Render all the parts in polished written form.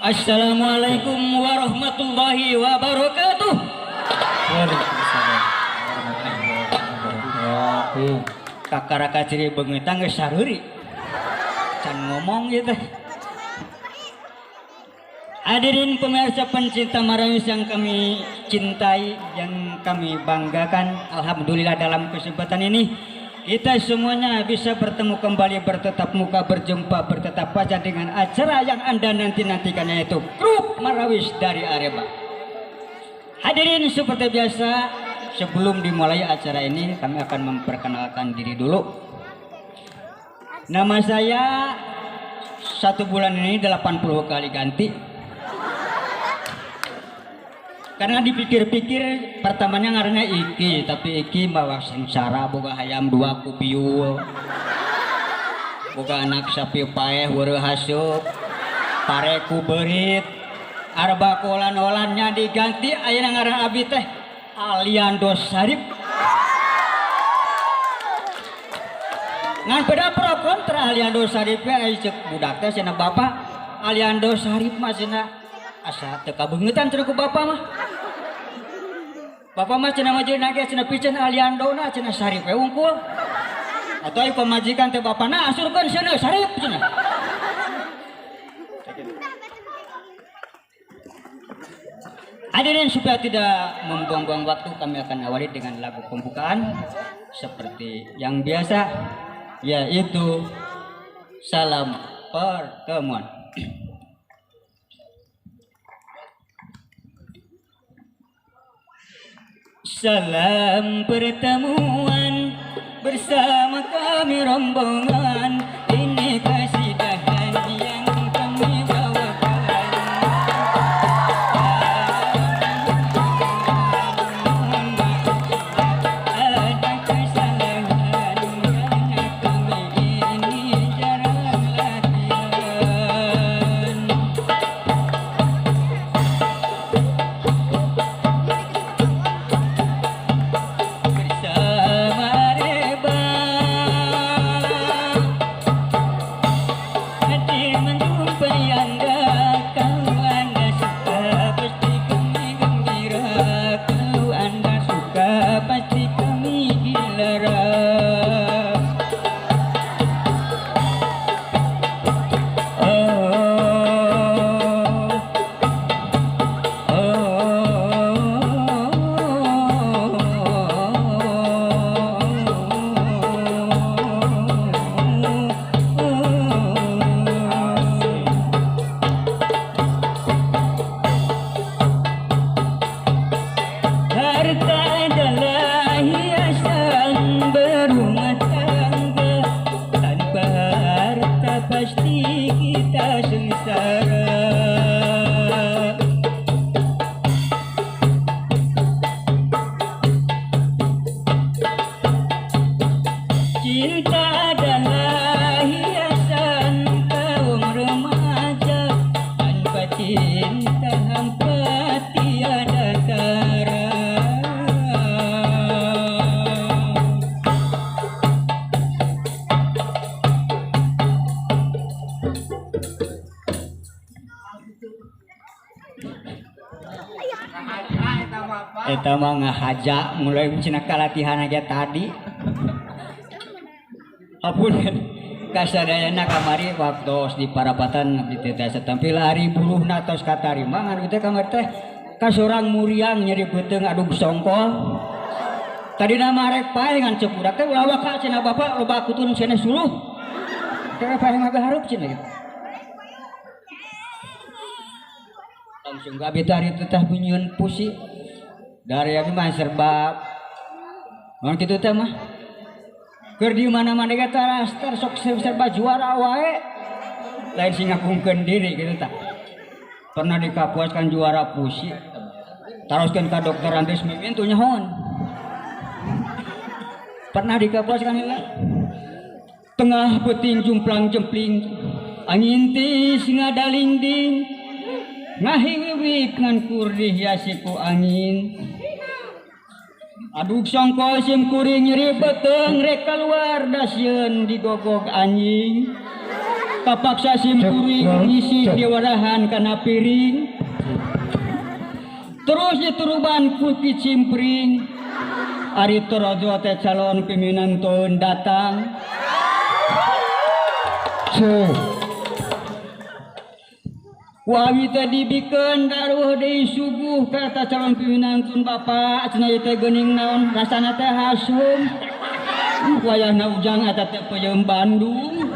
Assalamualaikum warahmatullahi wabarakatuh. Waalaikumsalam warahmatullahi wabarakatuh. Kakara kaciri beungeutang geus sareuri. Can ngomong ieu teh. Hadirin pemirsa pencinta Marawis yang kami cintai, yang kami banggakan. Alhamdulillah dalam kesempatan ini kita semuanya bisa bertemu kembali, bertetap muka, berjumpa, bertetap wajah dengan acara yang Anda nanti-nantikan, yaitu Grup Marawis dari Areba. Hadirin, seperti biasa, sebelum dimulai acara ini kami akan memperkenalkan diri dulu. Nama saya satu bulan ini 80 kali ganti. Karena dipikir-pikir pertamanya ngaranna Iki, tapi Iki bawa sengsara, boga hayam dua ku biul. Boga anak sapi paeh weureuh haseup, pare ku beurit. Arba kolan-olannya diganti ayeuna ngaran abi teh Aliando Sarip. Ngan beda pro kontra Aliando Sarip ge aya ceuk budak teh cenah bapak Aliando Sarip mah cenah asa teu kabeungeutan cenah ku bapak mah. Bapak mah cenah mah jeung ge cenah piceun Aliandona cenah Sarip we wungkul. Atau aya pamajikan teh bapana asurkeun cenah Sarip cenah. Hadirin, supaya tidak membuang-buang waktu, kami akan awali dengan lagu pembukaan seperti yang biasa, yaitu Salam Pertemuan. Salam pertemuan bersama kami rombongan, ini kasidahan yang kami bawakan. Ada kesalahan karena kami ini jarang latihan. Bersama Areba hadir menjumpai Anda, kalau Anda suka pasti kami gembira, kalau Anda suka pasti kami gilera. Oh, oh, Harta adalah hiasan berumah tangga, tanpa harta pasti kita sengsara. Cinta adalah hiasan kaum remaja, tanpa cinta hampa tiada tara. Eta mah ngahaja mulai cenah kalatihan aja tadi. Ampun kasadayana kamari waktu di parapatan abdi teh tiasa tampil ari buluhna tos katarima ngan teh kamari teh kasorang muriang nyeri beuteung adug songkol. Tadina mah rek pae ngan ceuk budak teh ulah waka cenah bapak loba kutun cenah suluh. Teh pae mah hareup cenah gitu. Langsung gabi teh ari teh nyieun pusi. Dari abi mah serba naon kitu teh mah. Keur di mana-mana ge tara sok serba juara wae. Lain sing ngakungkeun diri kitu tah. Pernah di Kapuas kan juara pusi. Taroskeun ka dokter Andres Mimin tuh nyahoan. Pernah di Kapuas kan heula. Tengah peuting jumplang jempling, angin tis ngadalingding, ngahiwiwik ngan kur dihiasi ku angin. Aduk songkol sim kuring nyeri beuteung rek kaluar dasieun digogog anjing. Kapaksa sim kuring ngisi diwarahan kana piring. Terus dituruban ku kicimpring. Ari torojo teh calon pimpinan teu datang. Wawi teh dibikeun daruh deui suguh ka eta calon pimpinan tun bapak cenah ieu teh geuning naon rasana teh hasum. Wayahna ujang eta teh peuyeum Bandung.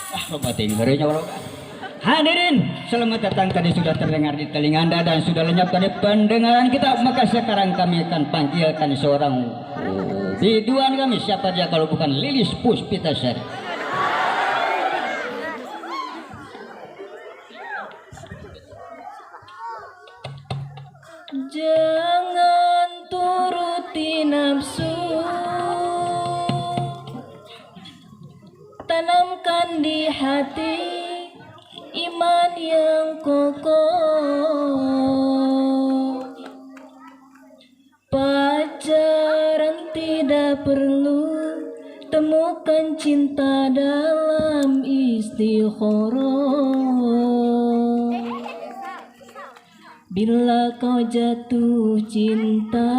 Ah loba teuing heureuy nya urang. Hadirin, selamat datang, tadi sudah terdengar di telinga Anda dan sudah lenyap dari pendengaran kita. Maka sekarang kami akan panggilkan seorang biduan kami. Siapa dia kalau bukan Lilis Puspitasari. Jangan turuti nafsu, tanamkan di hati iman yang kokoh. Pacaran tidak perlu, temukan cinta dalam istikharah. Bila kau jatuh cinta,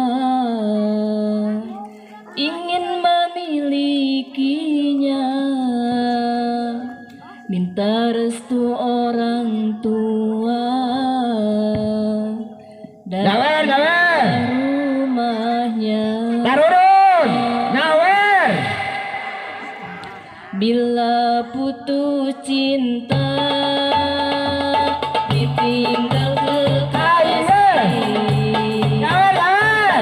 ingin memilikinya, minta restu orang tua dan Nyawer, nyawer. Rumahnya. Tarurun, nyawer. Bila putus cinta, ditinggal kekasih. Nyawer, nyawer.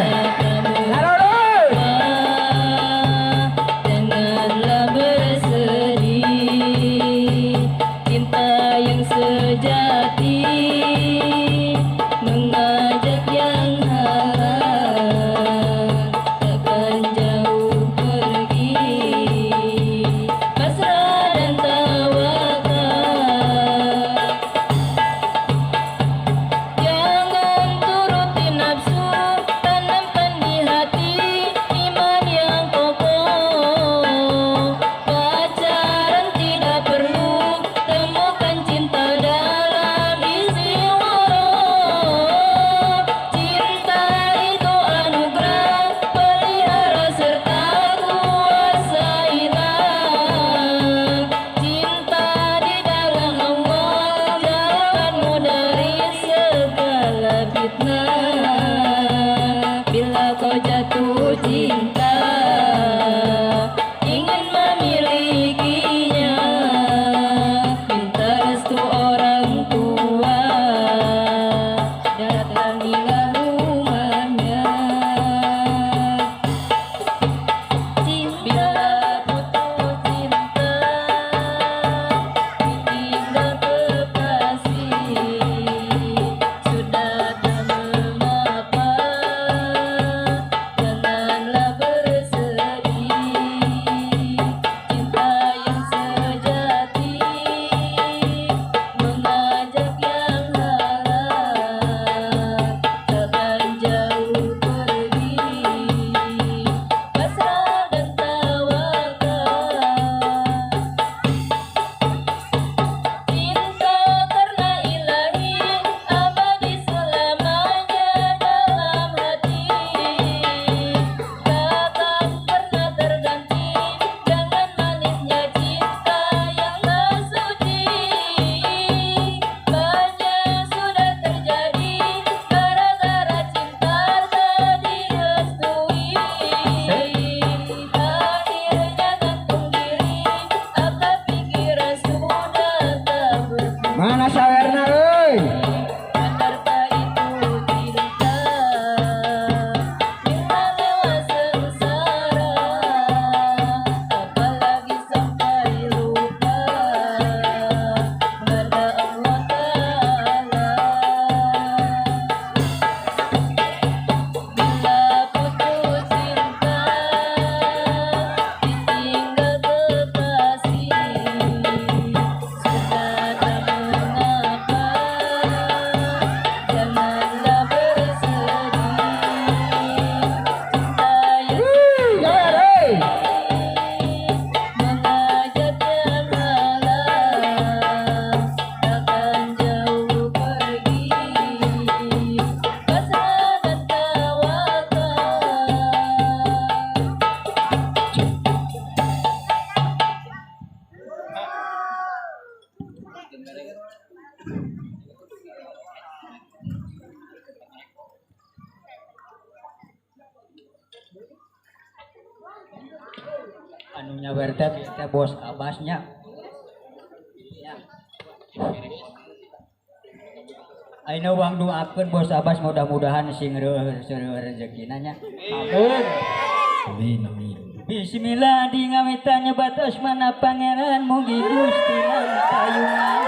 Tarurun. Janganlah bersedih, cinta yang sejati mengajak yang halal, takkan jauh pergi, pasrah dan tawakal. Jangan turuti nafsu, tanamkan di hati iman yang kokoh. Pacaran tidak perlu, temukan cinta dalam istikharah. Cinta itu anugerah, pelihara serta kuasailah. Cinta di dalam Allah, jauhkanmu dari segala fitnah. Bila kau jatuh cinta, ingin memilikinya, minta restu orang tua, datangilah rumahnya. Bila putus cinta, ditinggal kekasih, sudah tak mengapa, janganlah Anu nyawer teh teh bos Abbasnya. Ayeuna wang doakeun bos Abbas mudah-mudahan sing reueur rezekina nya. Amin. Amin amin. Bismillah di ngawitan nyebat asmana pangeran mugi Gusti lan payungan.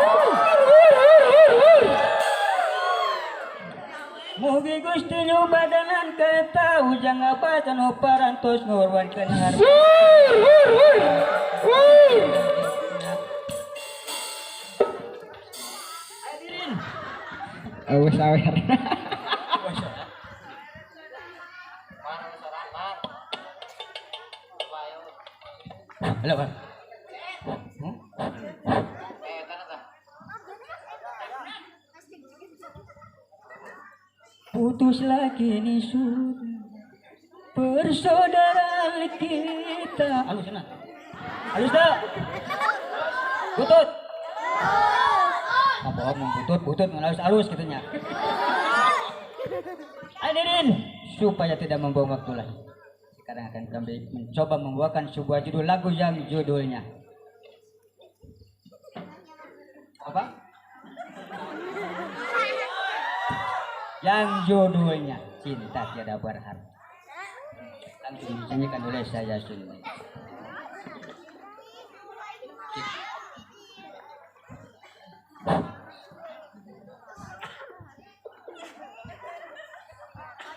Mugi Gusti nyubadanan ka ujang Abbas anu parantos ngorbankeun harta. Hadirin. Awas awer. Halo, Pak. Putuslah kini sudah persaudaraan kita. Halus sana. Halus dah. Butut. Apa ngomong butut, butut halus halus katanya. Hadirin, supaya tidak membuang waktu lagi. Sekarang akan kami mencoba membawakan sebuah judul lagu yang judulnya apa? Yang judulnya Cinta Tiada Berharga. Langsung dinyanyikan oleh saya sendiri.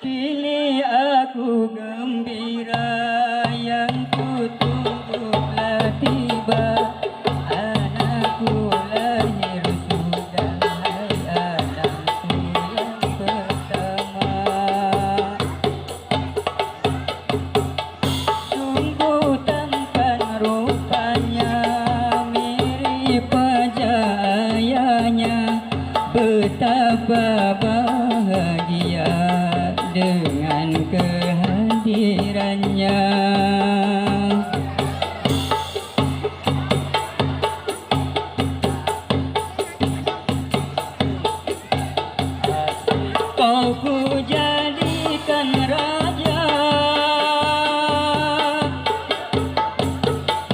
Kini aku gembira yang kutunggu telah tiba. Anakku lahir sudah, hai anakku yang pertama. Sungguh tampan rupanya, mirip wajah ayahnya. Betapa bahagia dengan kehadirannya. Kau ku jadikan raja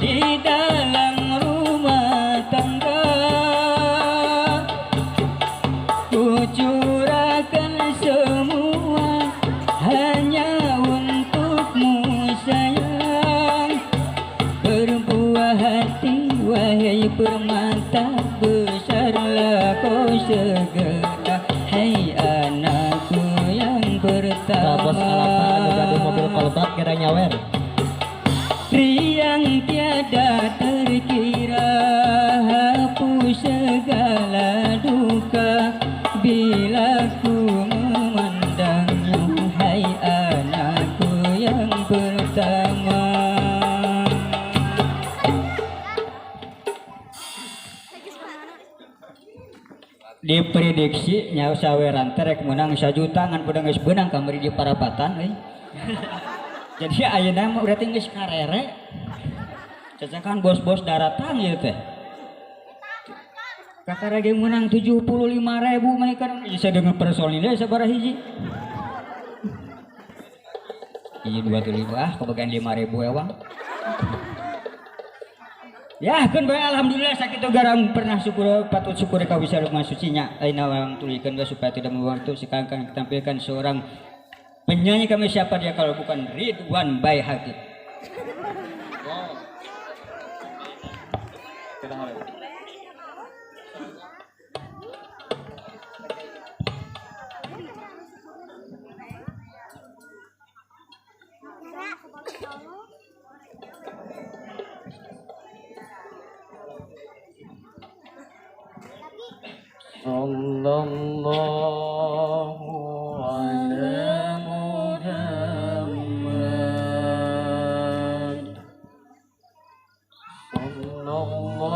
di dalam rumah tangga. Ku curahkan semua hanya untukmu sayang. Berbuah hati wahai permata, besarlah kau segera, hai anakku yang pertama. Bos Alapa anu gaduh mobil kolbak kira nyawer. Riang tiada terkira, hapus segala duka bila ku memandangmu, hai anakku yang pertama. Diprediksi nyawa saweran terek menang 1 juta ngan pudang geus beunang kamari di parapatan euy. Jadi ayeuna mah berarti geus karere. Cacakan bos-bos daratan ieu teh. Kakara ge menang 75.000 mah kan bisa dengan personilnya sabaraha hiji. Hiji 2 3 ah kebagian 5.000 ewang. Ya kan bae alhamdulillah sakitu garam pernah syukur patut syukur ka bisa rumah sucinya. Ayeuna urang tulikeun we supaya tidak membuang waktu. Sekarang akan tampilkan seorang penyanyi kami, siapa dia kalau bukan Ridwan Baihaqi. Sallallahu ala Muhammad. Sallallahu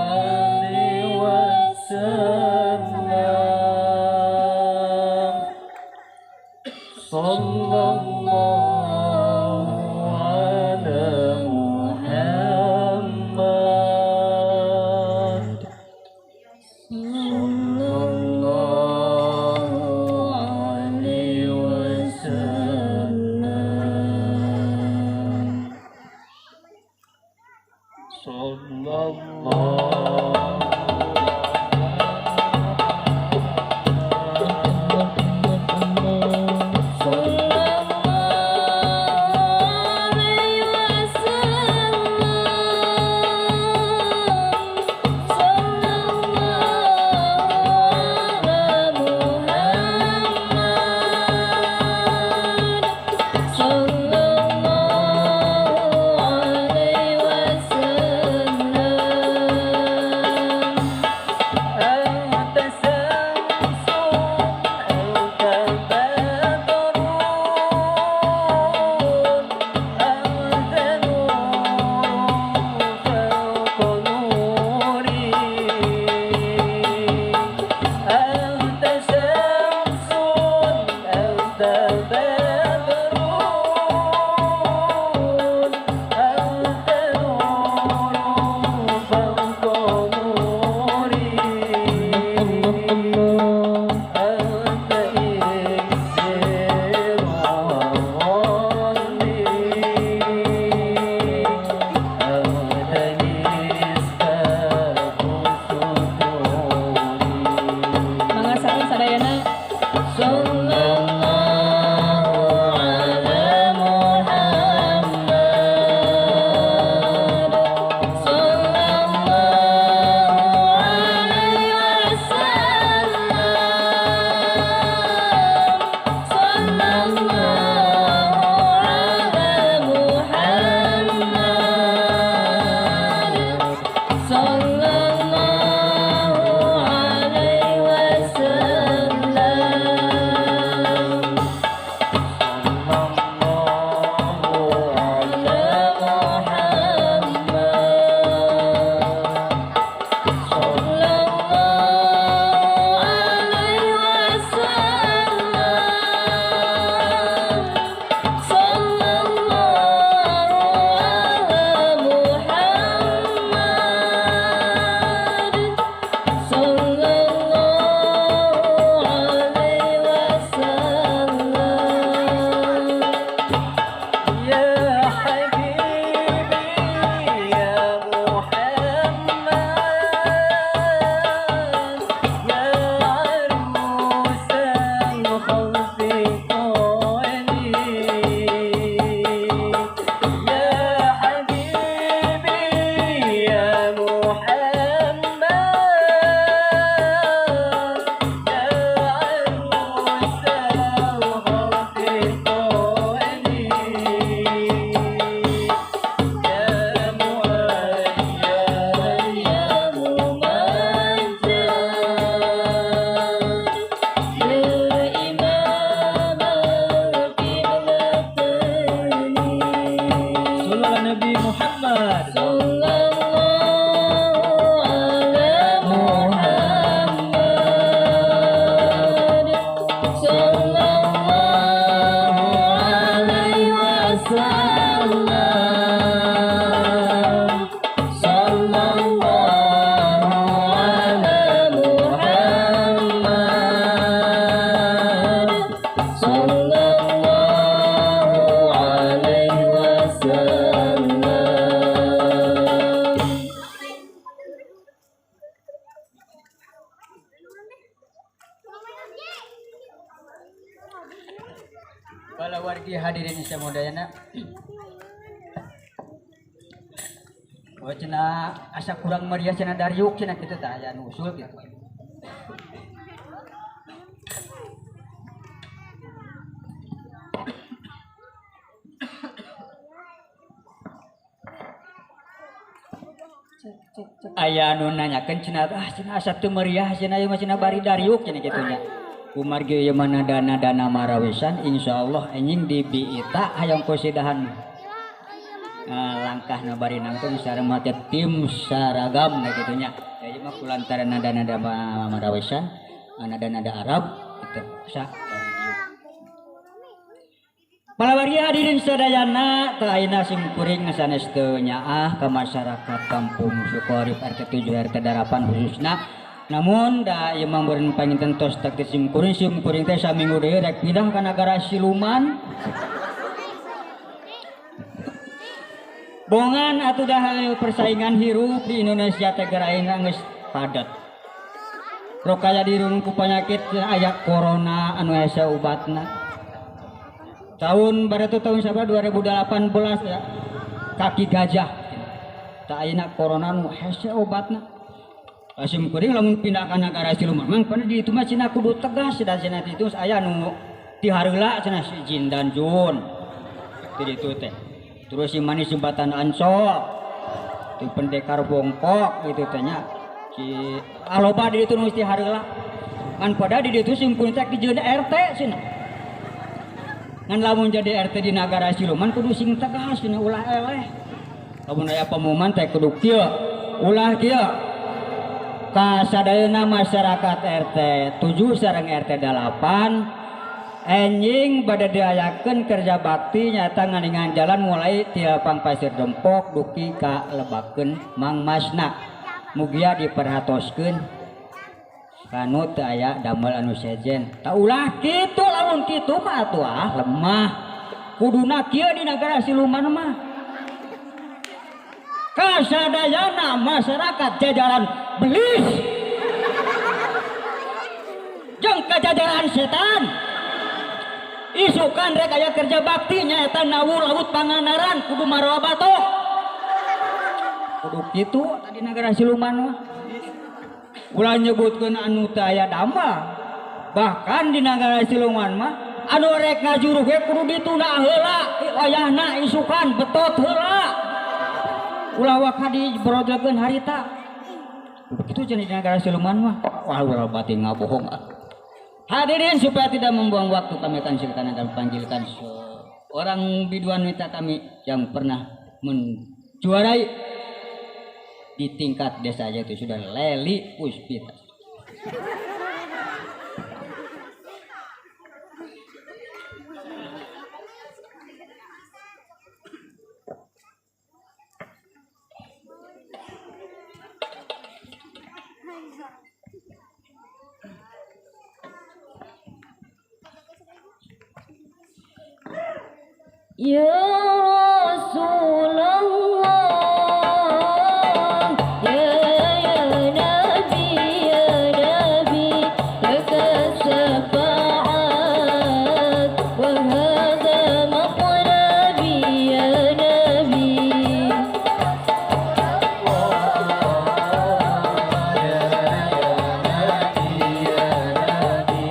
alaihi wasallam. Sallallahu ala Muhammad. Sallallahu alaihi wasallam. أنت بدر، أنت نور فوق نوري، أنت إكسير وغالي، أنت مصباح صدوري. Mangga sareng sadayana. صلى الله على محمد، صلى الله عليه وسلم، صلى الله على محمد، صلى الله عليه وسلم. صلى الله على محمد، صلى الله عليه وسلم، صلى الله على محمد، صلى الله عليه وسلم. يا حبيبي يا محمد، يا عروس الخلف قولي، يا حبيبي يا محمد، يا عروس الخلف قولي، يا مؤيد يا ممجد، يا إمام القبلتين. صلوا على النبي محمد. صلى الله على محمد، صلى الله عليه وسلم، صلى الله على محمد، صلى الله عليه وسلم. Para wargi hadirin samudayana. Oh, cenah asa kurang meriah, cenah dariuk cenah kitu tah, aya nu usul kitu. Cek cek cek. Aya nu nanyakeun cenah, ah cenah asa teu meriah cenah, ieu mah cenah bari dariuk cenah kitu nya. Kumargi ieu mah nada-nadana marawisan, insyaallah enjing di biita hayang kosidahan. Langkahna bari nangtung sareng make tim saragam nah kitu nya. Ya ieu mah kulantaran nada-nada marawisan, nada-nada Arab kitu sa bari diuk. Palawargi hadirin sadayana, teu ayeuna sim kuring sanes teu nyaah ka masyarakat Kampung Sukoharip RT 7 RT 8 khususna. Namun da ieu mah meureun panginten tos takdir sim kuring, sim kuring teh saminggu deui rek pindah ka nagara siluman. Bongan atuh dah persaingan hirup di Indonesia teh geura ayeuna geus padat. Rokaya dirunung ku penyakit aya corona anu hese obatna. Tahun baru tahun siapa 2018 ya, kaki gajah. Tak ayeuna corona nu hese obatna. Sim kuring lamun pindah ka nagara siluman mang pada di itu mah cenah kudu tegas dan cenah itu aya nu tihareula cenah si Jin dan Jun. Ti ditu teh. Terus si manis jembatan Ancol, di pendekar bongkok gitu teh nya. Si aloba di ditu nu tihareula. Ngan pada di ditu sim kuring teh dijieun RT cenah. Ngan lamun jadi RT di nagara siluman kudu sing tegas cenah, ulah eleh. Lamun aya pengumuman teh kudu kieu, ulah kieu. Kasadayana masyarakat RT 7 sareng RT 8 Enjing bade diayakeun kerja bakti nyata nganingan jalan mulai ti lapang Pasir Dempok duki ka Lebakeun Mang Masna. Mugia diperhatoskeun kanu teu aya damel anu sejen. Ta ulah kitu lamun kitu mah atuh ah lemah. Kuduna kieu di nagara siluman mah. Kasadayana masyarakat jajaran belis jeung kajajaran setan. Isukan rek aya kerja bakti nyaeta nawu laut Pangandaran kudu maroa batok. Kudu kitu tadi nagara siluman mah. Ulah nyebutkeun anu teu aya damel. Bahkan di nagara siluman mah anu rek ngajuruh ge kudu ditunda heula, wayahna isukan betot heula. Ulah waka diberojokeun harita. Begitu cenah di nagara siluman mah. Wah ulah batin ngabohong ah. Hadirin supaya tidak membuang waktu kami akan silakan dan panggilkan seorang biduan wanita kami yang pernah menjuarai di tingkat desa yaitu sudah Leli Puspita. Ya Rasulullah, ya Nabi, ya Nabi, laka syafaat wa hadha maqlabi ya Nabi. Ya Nabi, ya Nabi,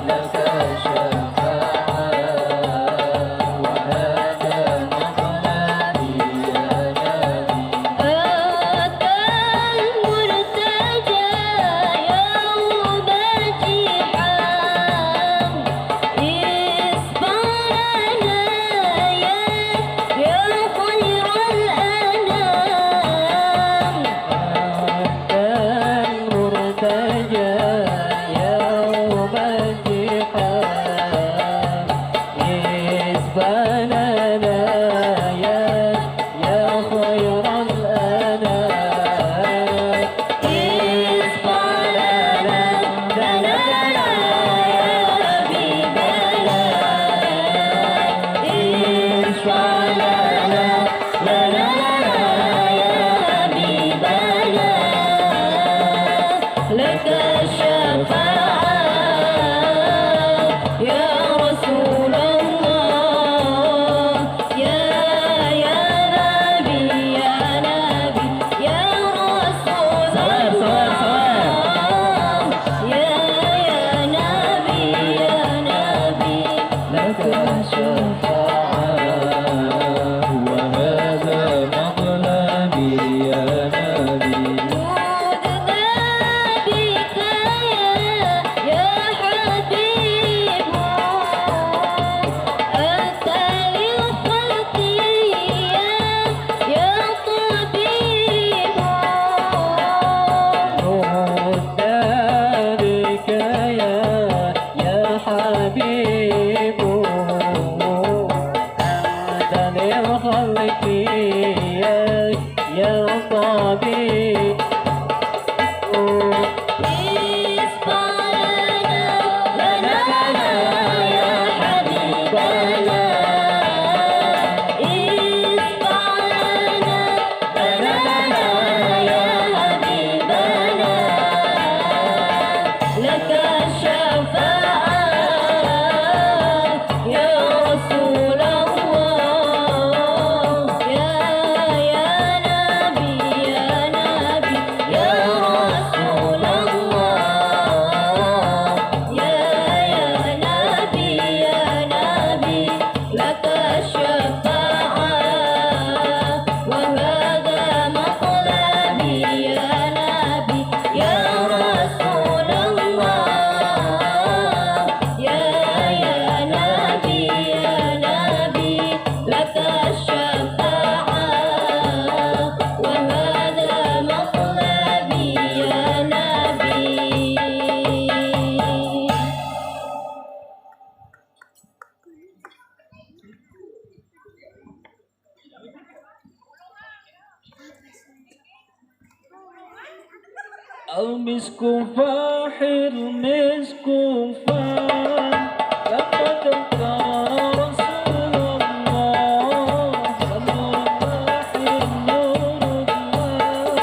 laka syafaat wa hadha maqlabi ya Nabi. أتى المرتجى يوم الجحام إصبرنا يا خير الأنام. أتى المرتجى يوم الجحام إسباننا يا خير الأنام. إصبرنا لنا يا حبيبنا، إصبرنا لنا يا حبيبنا، لك الشفاعة يا رسول الله، يا نبي، يا نبي، يا رسول Sawer, sawer, sawer. الله، يا نبي، يا نبي، لك الشفاعة وهذا مطلبي يا نبي. مدنا بك يا حبيب، أنت للخلق يا طبيب. مدنا بك يا حبيب. المسك فاحر المسك فاح لما تذكر رسول الله النور فاحر نور الله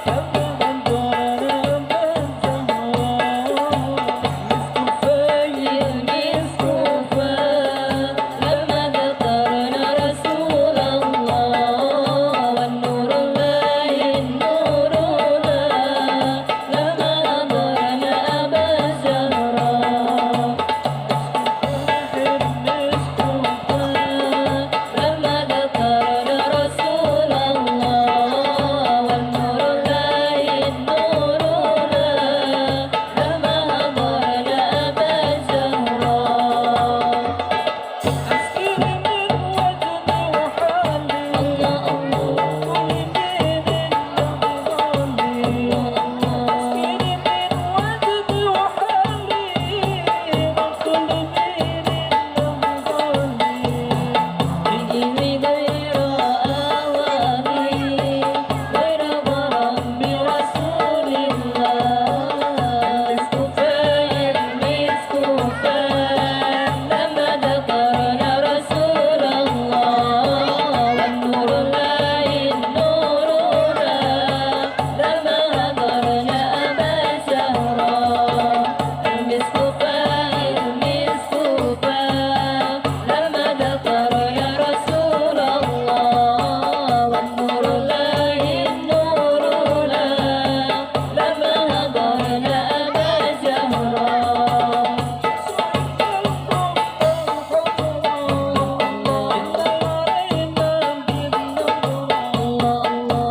لما تذكر الزهراء مسك فاحر المسك فاح لما ذكرنا رسول الله والنور الله النور الله لما نظرنا أبا الزهراء لما ذكرنا رسول الله والنور الله النور الله لما نظرنا أبا الزهراء. أسكن من وجدي وحالي الله الله كل من النضالي أسكن من وجدي وحالي كل من النضالي بإذن غير أوامي غير غرام برسول الله المسك فاح المسك فاح لما ذكرنا رسول الله والنور الله النور الله لما هجرنا أبا الزهراء المسك فاح المسك فاح لما ذكرنا رسول الله والنور الله النور الله لما هجرنا أبا الزهراء. الله الله الله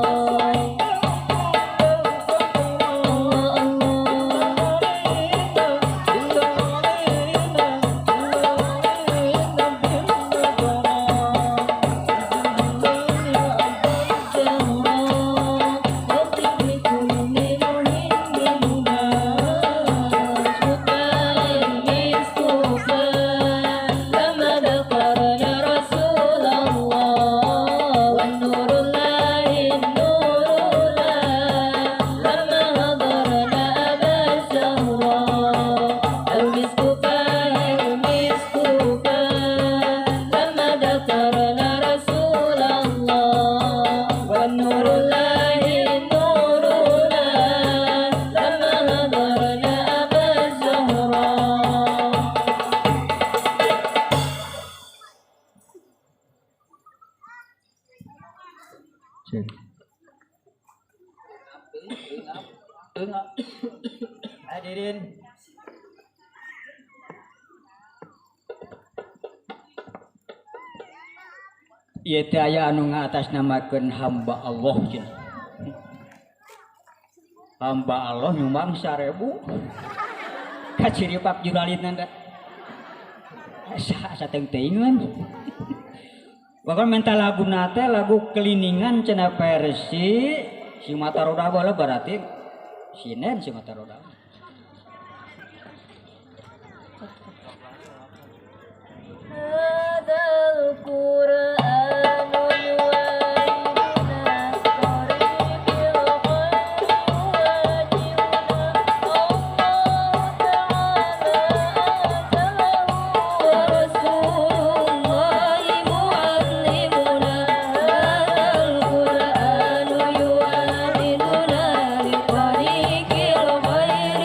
الله الزهراء وطب كل مهم لما ذكرنا رسول الله والنور الله النور الله لما هضرنا أبا الزهراء المسك فاح المسك فاح لما ذكرنا رسول الله والنور الله النور الله لما هضرنا أبا الزهراء. Hadirin, ieu teh aya anu ngatasnamakeun hamba Allah cenah. Hamba Allah nyumbang 1000 ka Ciripak juralitna da. Asa asa teuing-teuingeun. Bahkan minta lagu nate lagu keliningan cenah versi si mata roda bola berarti sinen si mata roda. هذا القرآن يوعدنا طريق الخير يواجهنا الله تعالى أنزله ورسول الله معلمنا هذا القرآن يوعدنا لطريق الخير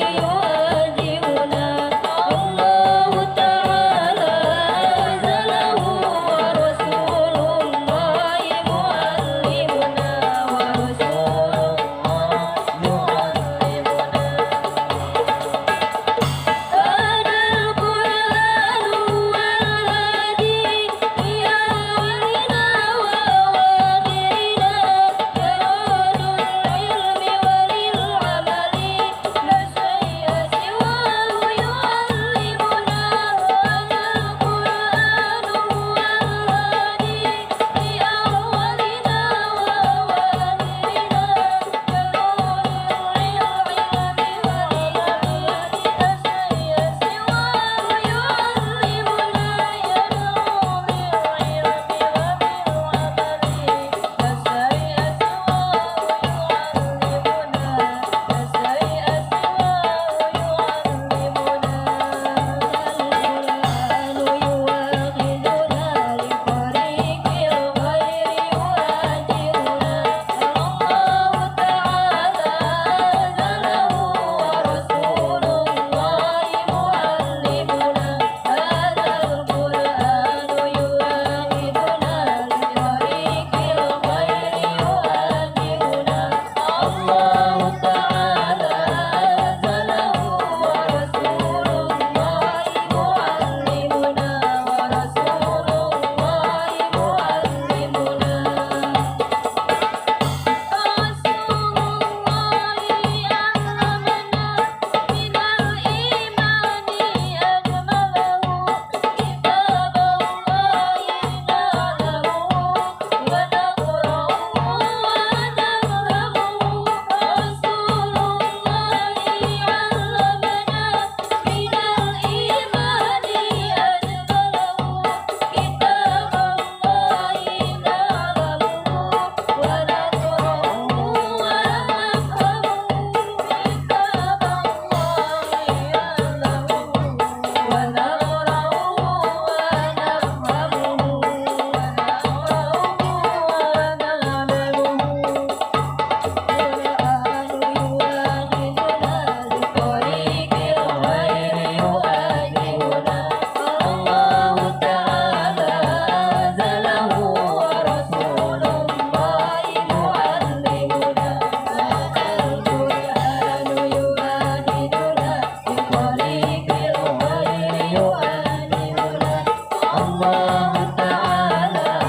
Allah Ta'ala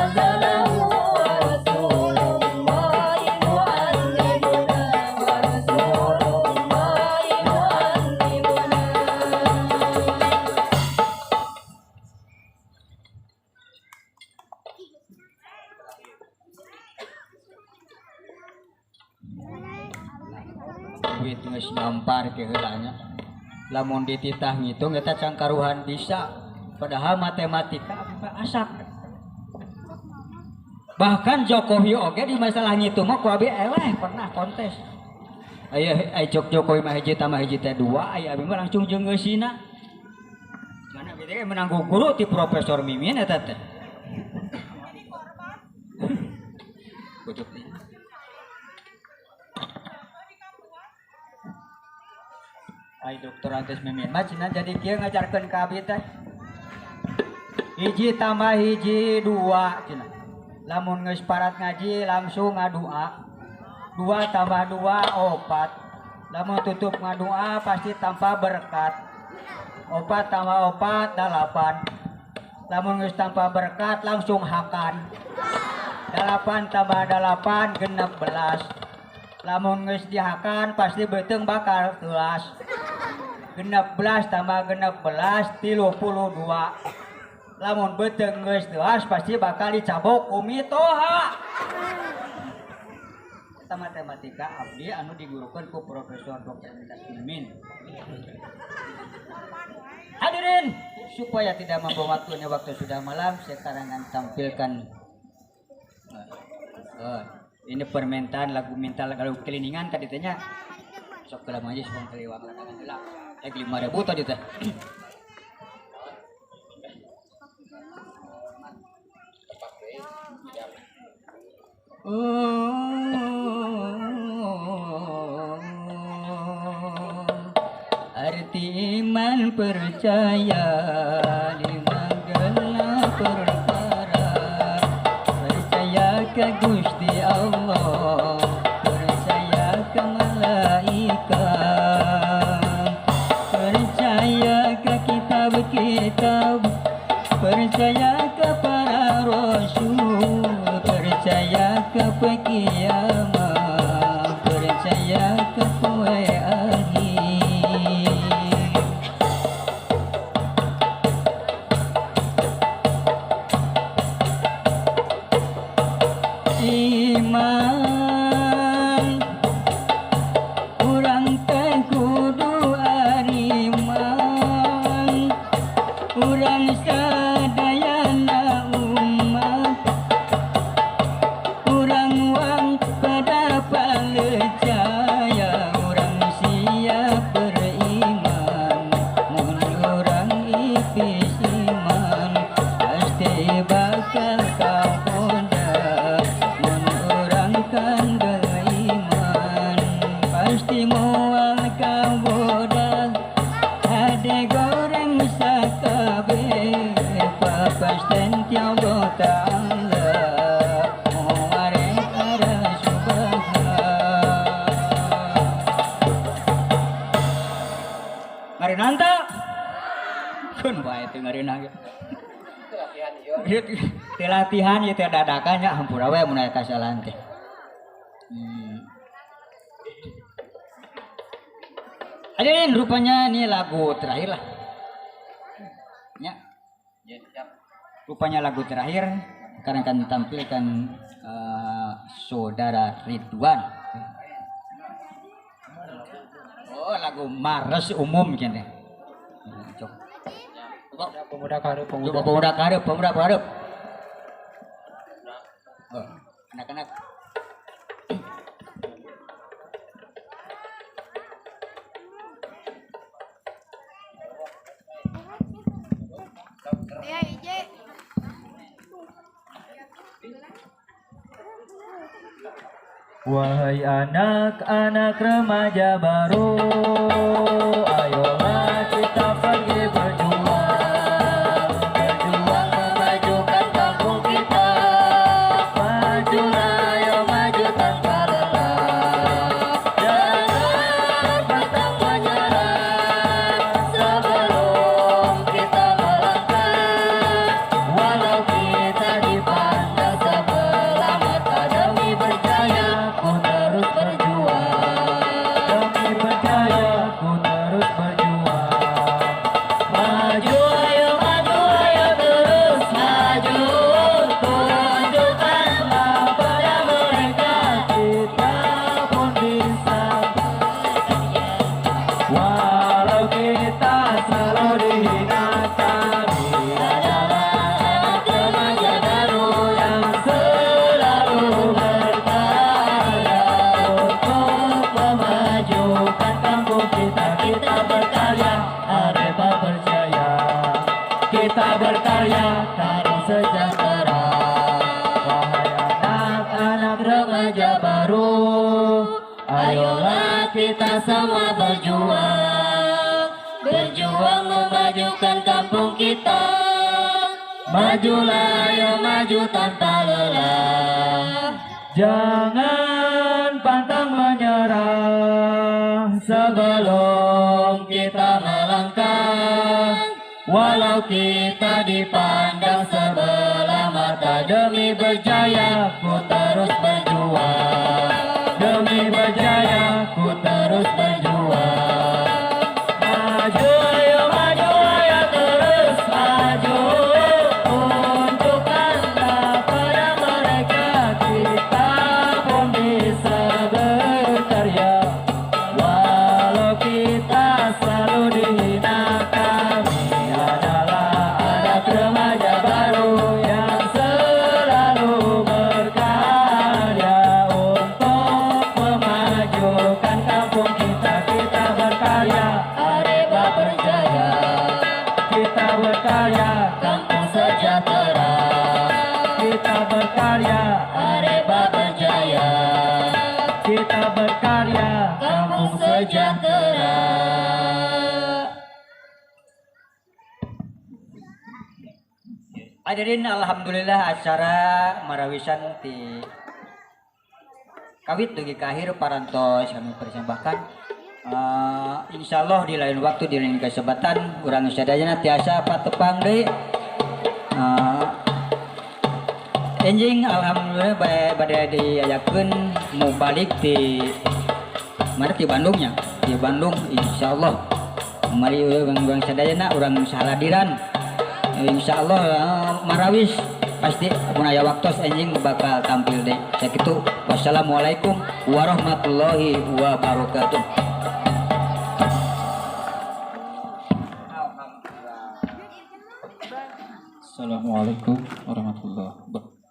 anzalahu wa Rasulullah muallimuna wa Rasulullah muallimuna. Duit geus nampar ke heula nya. Lamun dititah ngitung eta cangkaruhan bisa. Padahal matematika apa asak. Bahkan Jokowi oge di masalah ngitung mah ku abi eleh pernah kontes. Aya aya cok Jokowi mah hiji tambah hiji teh dua, aya abi mah langsung jeung geusina. Mana abi teh menang guru ti Profesor Mimin eta teh. Kucuk nih. Ai Dokter Antes Mimin mah cenah jadi kieu ngajarkeun ka abi teh. Hiji tambah hiji dua cenah. Lamun geus parat ngaji langsung ngadua. Dua tambah dua opat. Lamun tutup ngadua pasti tanpa berkat. Opat tambah opat dalapan. Lamun geus tanpa berkat langsung hakan. Dalapan tambah dalapan 16. Lamun geus dihakan pasti beuteung bakal teuas. 16 tambah 16 32. Lamun beuteung geus teuas pasti bakal dicabok umi toha. Eta matematika abdi anu digurukeun ku Profesor Dr. Antas Mimin. Hadirin, supaya tidak membuang waktunya, waktu sudah malam, sekarang akan tampilkan ini permintaan lagu minta lagu keliningan tadi tanya sok kelam aja sebelum keliwang lanangan heula. 5.000 tadi teh. Arti iman percaya lima genap perkara, percaya ke Gusti Allah, percaya ke malaikat, percaya ke kitab-kitab, percaya ke para rasul, percaya ke kiamat, percaya ke poe akhir. Iman urang teh kudu ariman, urang sadayana umat, urang wang pada palecaya, urang siap beriman, mun urang ipis iman pasti bakal kagoda, mun urang kandel iman pasti moal kagoda. Hade goreng sakabeh papasten ti Allah Ta'ala muarek arah subhan. Ngareunah teu? Keun wae teu ngareunah ge. Teu latihan ieu teh dadakan nya, hampura we mun aya kasalahan teh. Hadirin, rupanya ini lagu terakhir lah. Ya. Rupanya lagu terakhir sekarang akan tampilkan Saudara Ridwan. Oh, lagu Mares umum kene. Cok. Pemuda karep, pemuda. Coba pemuda karep, pemuda karep. Oh, anak-anak. Ya, IJ. Wahai anak-anak remaja baru, ayolah kita pergi berjuang, berjuang memajukan kampung kita. Majulah, ayo maju tanpa lelah, jangan pantang menyerah sebelum kita melangkah. semua berjuang, berjuang memajukan kampung kita. Majulah, ayo maju tanpa lelah. Jangan pantang menyerah sebelum kita melangkah. Walau kita dipandang sebelah mata, demi berjaya ku terus berjuang. Demi berjaya ku terus berjuang. Maju, ayo maju, ayo terus maju. Tunjukkanlah pada mereka kita pun bisa berkarya. Walau kita selalu dihina, kami adalah anak remaja baru yang selalu berkarya untuk memajukan kampung kita. Kita berkarya, Areba berjaya, kita berkarya, kampung sejahtera. Kita berkarya, Areba berjaya, kita berkarya, kampung sejahtera. Hadirin, alhamdulillah acara marawisan di kawit dugi ka akhir parantos kami persembahkan. Insya Allah di lain waktu, di lain kesempatan, urang sadayana tiasa patepang deui. Enjing alhamdulillah bade diayakeun mau balik di mana, di Bandungnya, di Bandung insya Allah. Mari urang sadayana urang saladiran, insya Allah marawis pasti mun aya waktos enjing bakal tampil deh. Sakitu, wassalamualaikum warahmatullahi wabarakatuh. Assalamualaikum warahmatullahi wabarakatuh.